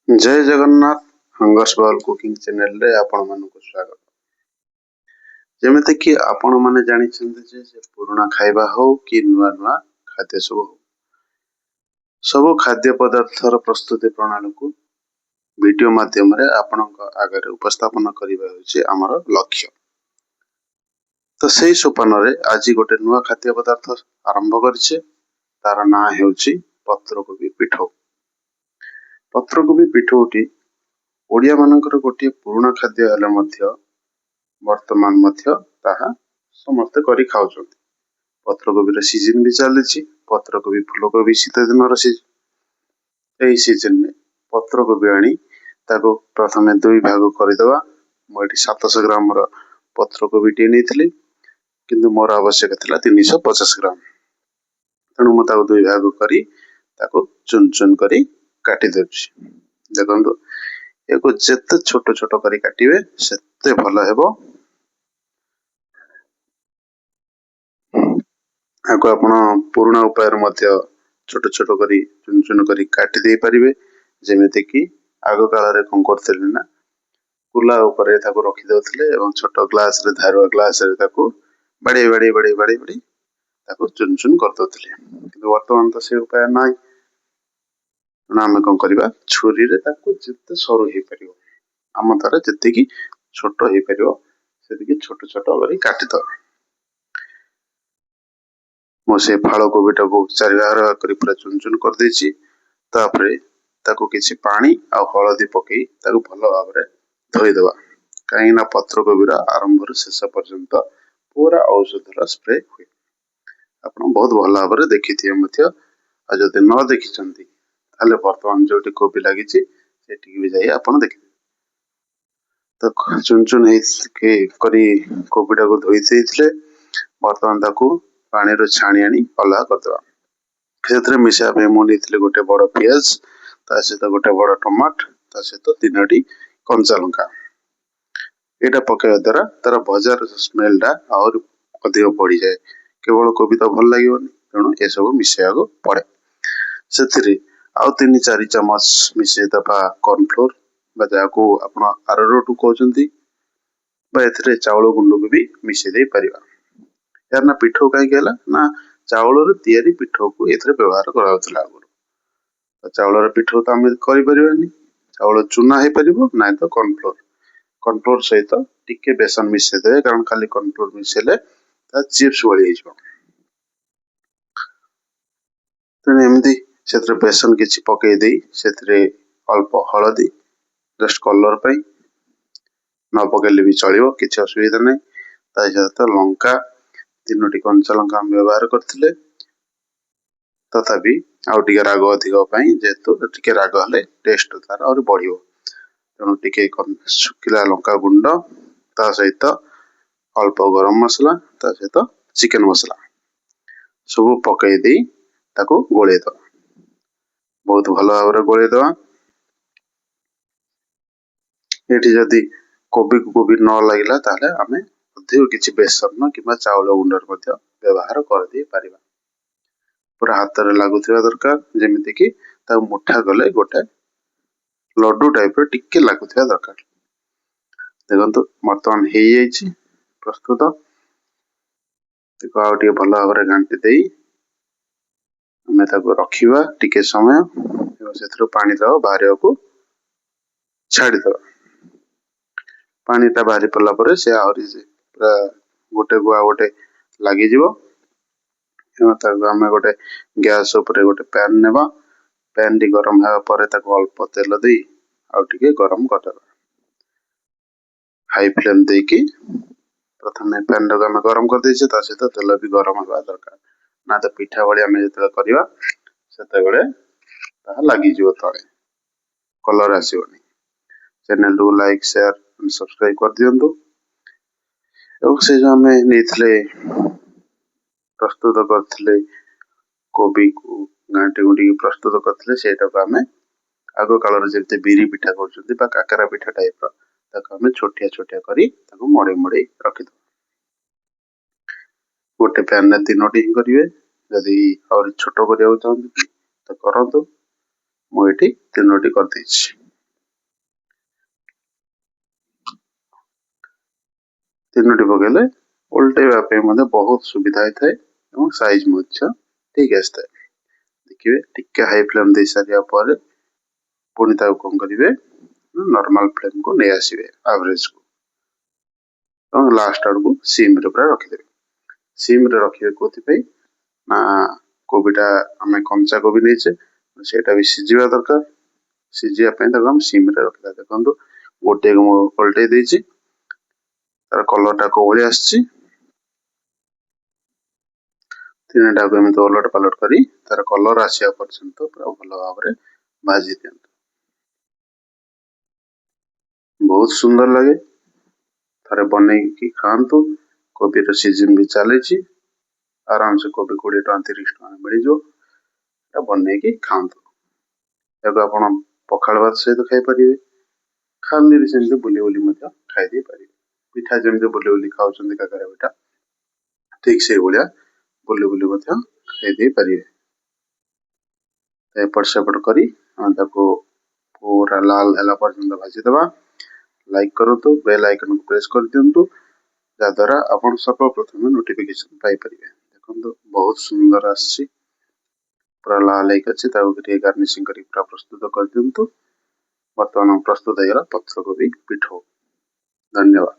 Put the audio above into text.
ଜୟ Jagannath. ହଙ୍ଗର୍ସ bowl cooking ଚ୍ୟାନେଲରେ ଆପଣମାନଙ୍କୁ ସ୍ୱାଗତ। ଯେମିତିକି ଆପଣମାନେ ଜାଣିଛନ୍ତି ଯେ ସେ ପୁରୁଣା ଖାଇବା ହଉ କି ନୂଆ ନୂଆ ଖାଦ୍ୟ ସବୁ ହଉ, ସବୁ ଖାଦ୍ୟ ପଦାର୍ଥର ପ୍ରସ୍ତୁତି ପ୍ରଣାଳୀକୁ ଭିଡ଼ିଓ ମାଧ୍ୟମରେ ଆପଣଙ୍କ ଆଗରେ ଉପସ୍ଥାପନ କରିବା ହେଉଛି ଆମର ଲକ୍ଷ୍ୟ। ତ ସେଇ ସୋପାନରେ ଆଜି ଗୋଟେ ନୂଆ ଖାଦ୍ୟ ପଦାର୍ଥ ଆରମ୍ଭ କରିଛେ। ତାର ନାଁ ହେଉଛି ପତ୍ରକୋବି ପିଠଉ। ପତ୍ରକୋବି ପିଠଉଟି ଓଡ଼ିଆମାନଙ୍କର ଗୋଟିଏ ପୁରୁଣା ଖାଦ୍ୟ ହେଲେ ମଧ୍ୟ ବର୍ତ୍ତମାନ ମଧ୍ୟ ତାହା ସମସ୍ତେ କରି ଖାଉଛନ୍ତି। ପତ୍ରକୋବିର ସିଜିନ୍ ବି ଚାଲିଛି। ପତ୍ରକୋବି, ଫୁଲକୋବି ଶୀତ ଦିନର ସିଜିନ୍। ଏହି ସିଜିନ୍ରେ ପତ୍ରକୋବି ଆଣି ତାକୁ ପ୍ରଥମେ ଦୁଇ ଭାଗ କରିଦେବା। ମୁଁ ଏଠି 700 ଗ୍ରାମର ପତ୍ରକୋବିଟିଏ ନେଇଥିଲି, କିନ୍ତୁ ମୋର ଆବଶ୍ୟକ ଥିଲା 350 ଗ୍ରାମ। ତେଣୁ ମୁଁ ତାକୁ ଦୁଇ ଭାଗ କରି ତାକୁ ଚୁନ ଚୁନ କରି କାଟି ଦେଉଛି। ଦେଖନ୍ତୁ, ଏହାକୁ ଯେତେ ଛୋଟ ଛୋଟ କରି କାଟିବେ ସେତେ ଭଲ ହେବ। ଏହାକୁ ଆପଣ ପୁରୁଣା ଉପାୟରେ ମଧ୍ୟ ଛୋଟ ଛୋଟ କରି ଚୁନ ଚୁନ କରି କାଟି ଦେଇପାରିବେ। ଯେମିତିକି ଆଗ କାଳରେ କଣ କରୁଥିଲେ ନା, କୁଲା ଉପରେ ତାକୁ ରଖିଦେଉଥିଲେ ଏବଂ ଛୋଟ ଗ୍ଲାସରେ, ଧାରୁଆ ଗ୍ଲାସରେ ତାକୁ ବାଡ଼େଇ ବାଡ଼େଇ ବାଡ଼େଇ ବାଡ଼େଇ ବାଡ଼େଇ ତାକୁ ଚୁନ ଚୁନ କରିଦେଉଥିଲେ। କିନ୍ତୁ ବର୍ତ୍ତମାନ ତ ସେ ଉପାୟ ନାହିଁ। ତେଣୁ ଆମେ କଣ କରିବା? ଛୁରୀରେ ତାକୁ ଯେତେ ସରୁ ହେଇପାରିବ, ଆମ ଦ୍ୱାରା ଯେତିକି ଛୋଟ ହେଇପାରିବ, ସେତିକି ଛୋଟ ଛୋଟ କରି କାଟିଦେବା। ମୁଁ ସେ ଫାଳ କୋବିଟାକୁ ଚାରି ଭାଗ କରି ପୁରା ଚୁନ ଚୁନ କରିଦେଇଛି। ତାପରେ ତାକୁ କିଛି ପାଣି ଆଉ ହଳଦୀ ପକେଇ ତାକୁ ଭଲ ଭାବରେ ଧୋଇଦେବା, କାହିଁକିନା ପତ୍ରକୋବିର ଆରମ୍ଭରୁ ଶେଷ ପର୍ଯ୍ୟନ୍ତ ପୁରା ଔଷଧର ସ୍ପ୍ରେ ହୁଏ। ଆପଣ ବହୁତ ଭଲ ଭାବରେ ଦେଖିଥିବେ ମଧ୍ୟ, ଆଉ ଯଦି ନ ଦେଖିଛନ୍ତି ତାହେଲେ ବର୍ତ୍ତମାନ ଯୋଉଠି କୋବି ଲାଗିଛି ସେଠିକି ବି ଯାଇ ଆପଣ ଦେଖିବେ। ତ ଚୁନ ଚୁନ ହେଇକି କରି କୋବିଟାକୁ ଧୋଇ ଦେଇଥିଲେ, ବର୍ତ୍ତମାନ ତାକୁ ପାଣିରୁ ଛାଣି ଆଣି ଅଲଗା କରିଦେବା। ସେଥିରେ ମିଶାଇବା ପାଇଁ ମୁଁ ନେଇଥିଲି ଗୋଟେ ବଡ଼ ପିଆଜ, ତା ସହିତ ଗୋଟେ ବଡ଼ ଟମାଟ, ତା ସହିତ ତିନୋଟି କଞ୍ଚା ଲଙ୍କା। ଏଇଟା ପକାଇବା ଦ୍ୱାରା ତାର ଭଜାର ସ୍ମେଲଟା ଆହୁରି ଅଧିକ ବଢ଼ିଯାଏ। କେବଳ କୋବି ତ ଭଲ ଲାଗିବନି, ତେଣୁ ଏସବୁ ମିଶାଇବାକୁ ପଡ଼େ। ସେଥିରେ ଆଉ 3-4 ଚାମଚ ମିଶାଇ ଦେବା କର୍ଣ୍ଣଫ୍ଲୋର, ବା ଯାହାକୁ ଆପଣ ଆରାରୁଟ କହୁଛନ୍ତି, ବା ଏଥିରେ ଚାଉଳ ଗୁଣ୍ଡକୁ ବି ମିଶାଇ ଦେଇପାରିବା। ଏହାର ନା ପିଠଉ କାହିଁକି ହେଲା ନା, ଚାଉଳରେ ତିଆରି ପିଠଉକୁ ଏଥିରେ ବ୍ୟବହାର କରାଯାଉଥିଲା ଆଗରୁ। ତ ଚାଉଳର ପିଠଉ ତ ଆମେ କରିପାରିବାନି, ଚାଉଳ ଚୁନା ହେଇପାରିବ ନାହିଁ ତ କର୍ଣ୍ଣଫ୍ଲୋର। କର୍ଣ୍ଣଫ୍ଲୋର ସହିତ ଟିକେ ବେସନ ମିଶାଇ ଦେବେ, କାରଣ ଖାଲି କର୍ଣ୍ଣଫ୍ଲୋର ମିଶାଇଲେ ତା ଚିପ୍ସ ଭଳି ହେଇଯିବ। ତେଣୁ ଏମିତି ସେଥିରେ ବେସନ କିଛି ପକେଇ ଦେଇ ସେଥିରେ ଅଳ୍ପ ହଳଦୀ, ଜଷ୍ଟ କଲର ପାଇଁ, ନ ପକେଇଲେ ବି ଚଳିବ, କିଛି ଅସୁବିଧା ନାହିଁ। ତା ସହିତ ଲଙ୍କା, ତିନୋଟି କଞ୍ଚା ଲଙ୍କା ଆମେ ବ୍ୟବହାର କରିଥିଲେ। ତଥାପି ଆଉ ଟିକେ ରାଗ ଅଧିକ ପାଇଁ, ଯେହେତୁ ଟିକେ ରାଗ ହେଲେ ଟେଷ୍ଟ ତାର ଆହୁରି ବଢ଼ିବ, ତେଣୁ ଟିକେ ଶୁଖିଲା ଲଙ୍କା ଗୁଣ୍ଡ, ତା ସହିତ ଅଳ୍ପ ଗରମ ମସଲା, ତା ସହିତ ଚିକେନ ମସଲା ସବୁ ପକେଇ ଦେଇ ତାକୁ ଗୋଳେଇ ଦେବା। ବହୁତ ଭଲ ଭାବରେ ଗୋଳେଇ ଦେବା। ଏଠି ଯଦି କୋବିକୁ କୋବି ନ ଲାଗିଲା, ତାହେଲେ ଆମେ ଅଧିକ କିଛି ବେସନ କିମ୍ବା ଚାଉଳ ଗୁଣ୍ଡର ମଧ୍ୟ ବ୍ୟବହାର କରିଦେଇ ପାରିବା। ପୁରା ହାତରେ ଲାଗୁଥିବା ଦରକାର, ଯେମିତିକି ତାକୁ ମୁଠା କଲେ ଗୋଟେ ଲଡୁ ଟାଇପର ଟିକେ ଲାଗୁଥିବା ଦରକାର। ଦେଖନ୍ତୁ, ବର୍ତ୍ତମାନ ହେଇଯାଇଛି ପ୍ରସ୍ତୁତ। ତାକୁ ଆଉ ଟିକେ ଭଲ ଭାବରେ ଘାଣ୍ଟି ଦେଇ ଆମେ ତାକୁ ରଖିବା ଟିକେ ସମୟ ଏବଂ ସେଥିରୁ ପାଣି ଦେବା ବାହାରିବାକୁ ଛାଡ଼ିଦେବା। ପାଣିଟା ବାହାରି ପଡ଼ିଲା ପରେ ସେ ଆହୁରି ପୁରା ଗୋଟେ ଗୁଆ ଗୋଟେ ଲାଗିଯିବ। ଏବଂ ତାକୁ ଆମେ ଗୋଟେ ଗ୍ୟାସ୍ ଉପରେ ଗୋଟେ ପ୍ୟାନ୍ ନେବା। ପ୍ୟାନ୍ଟି ଗରମ ହେବା ପରେ ତାକୁ ଅଳ୍ପ ତେଲ ଦେଇ ଆଉ ଟିକେ ଗରମ କରିଦେବା। ହାଇ ଫ୍ଲେମ୍ ଦେଇକି ପ୍ରଥମେ ପ୍ୟାନ୍ଟାକୁ ଆମେ ଗରମ କରିଦେଇଛେ, ତା ସହିତ ତେଲ ବି ଗରମ ହେବା ଦରକାର, ନା ତ ପିଠା ଭଳି ଆମେ ଯେତେବେଳେ କରିବା ସେତେବେଳେ ତାହା ଲାଗିଯିବ ତଳେ, କଲର ଆସିବନି। ଚ୍ୟାନେଲଟିକୁ ଲାଇକ୍, ସେୟାର, ସବସ୍କ୍ରାଇବ କରିଦିଅନ୍ତୁ। ଏବଂ ସେ ଯେଉଁ ଆମେ ନେଇଥିଲେ, ପ୍ରସ୍ତୁତ କରିଥିଲେ, କୋବିକୁ ଘାଣ୍ଟି ଘୁଣ୍ଟିକି ପ୍ରସ୍ତୁତ କରିଥିଲେ, ସେଇଟାକୁ ଆମେ ଆଗ କାଳରେ ଯେମିତି ବିରି ପିଠା କରୁଛନ୍ତି ବା କାକରା ପିଠା ଟାଇପର, ତାକୁ ଆମେ ଛୋଟିଆ ଛୋଟିଆ କରି ତାକୁ ମଡ଼େଇ ମଡ଼େଇ ରଖିଦେବା। ଗୋଟେ ପ୍ୟାନରେ ତିନୋଟି ହିଁ କରିବେ। ଯଦି ଆହୁରି ଛୋଟ କରିବାକୁ ଚାହୁଁଛନ୍ତି ତ କରନ୍ତୁ। ମୁଁ ଏଠି ତିନୋଟି କରିଦେଇଛି। ତିନୋଟି ପକାଇଲେ ଓଲଟେଇବା ପାଇଁ ମଧ୍ୟ ବହୁତ ସୁବିଧା ହେଇଥାଏ ଏବଂ ସାଇଜ୍ ମଧ୍ୟ ଠିକ୍ ଆସିଥାଏ। ଦେଖିବେ, ଟିକେ ହାଇ ଫ୍ଲେମ୍ ଦେଇ ସାରିବା ପରେ ପୁଣି ତାକୁ କ'ଣ କରିବେ, ନର୍ମାଲ ଫ୍ଲେମ୍କୁ ନେଇ ଆସିବେ ଆଭରେଜକୁ, ଏବଂ ଲାଷ୍ଟ ଆଡ଼କୁ ସିମ୍ରେ ପୁରା ରଖିଦେବେ। ସିମ୍ରେ ରଖିବେ କେଉଁଥିପାଇଁ ନା କୋବିଟା ଆମେ କଞ୍ଚା କୋବି ନେଇଛେ, ସେଇଟା ବି ସିଝିବା ଦରକାର। ସିଝିବା ପାଇଁ ତାକୁ ଆମେ ସିମ୍ରେ ରଖିଦେବା। ଦେଖନ୍ତୁ, ଗୋଟିଏକୁ ମୁଁ ଓଲଟେଇ ଦେଇଛି, ତାର କଲର୍ଟା କୋଉ ଭଳି ଆସିଛି। ତିନିଟାକୁ ଏମିତି ଓଲଟ ପାଲଟ କରି ତାର କଲର୍ ଆସିବା ପର୍ଯ୍ୟନ୍ତ ପୁରା ଭଲ ଭାବରେ ଭାଜି ଦିଅନ୍ତୁ। ବହୁତ ସୁନ୍ଦର ଲାଗେ, ଥରେ ବନେଇକି ଖାଆନ୍ତୁ। କୋବିର ସିଜନ୍ ବି ଚାଲିଛି, ଆରାମସେ କୋବି 20 ଟଙ୍କା 30 ଟଙ୍କା ମିଳିଯିବ। ଏଟା ବନେଇକି ଖାଆନ୍ତୁ। ଏହାକୁ ଆପଣ ପଖାଳ ଭାତ ସହିତ ଖାଇପାରିବେ, ଖାଲିରେ ସେମିତି ବୁଲି ବୁଲି ମଧ୍ୟ ଖାଇ ଦେଇପାରିବେ। ପିଠା ଯେମିତି ବୁଲି ବୁଲି ଖାଉଛନ୍ତି କାକରା ପିଠା, ଠିକ୍ ସେଇଭଳିଆ ବୁଲି ବୁଲି ମଧ୍ୟ ଖାଇ ଦେଇପାରିବେ। ଏପଟ ସେପଟ କରି ଆମେ ତାକୁ ପୁରା ଲାଲ ହେଲା ପର୍ଯ୍ୟନ୍ତ ଭାଜିଦେବା। ଲାଇକ୍ କରନ୍ତୁ, ବେଲ୍ ଆଇକନ୍କୁ ପ୍ରେସ୍ କରିଦିଅନ୍ତୁ, ଯାହାଦ୍ୱାରା ଆପଣ ସର୍ବପ୍ରଥମେ ନୋଟିଫିକେସନ୍ ପାଇପାରିବେ। ଦେଖନ୍ତୁ, ବହୁତ ସୁନ୍ଦର ଆସିଛି, ପୁରା ଲାଲ ହେଇକି ଅଛି। ତାକୁ ଟିକେ ଗାର୍ନିସିଂ କରି ପୁରା ପ୍ରସ୍ତୁତ କରିଦିଅନ୍ତୁ। ବର୍ତ୍ତମାନ ପ୍ରସ୍ତୁତ ହେଇଗଲା ପତ୍ରକୋବି ପିଠଉ। ଧନ୍ୟବାଦ।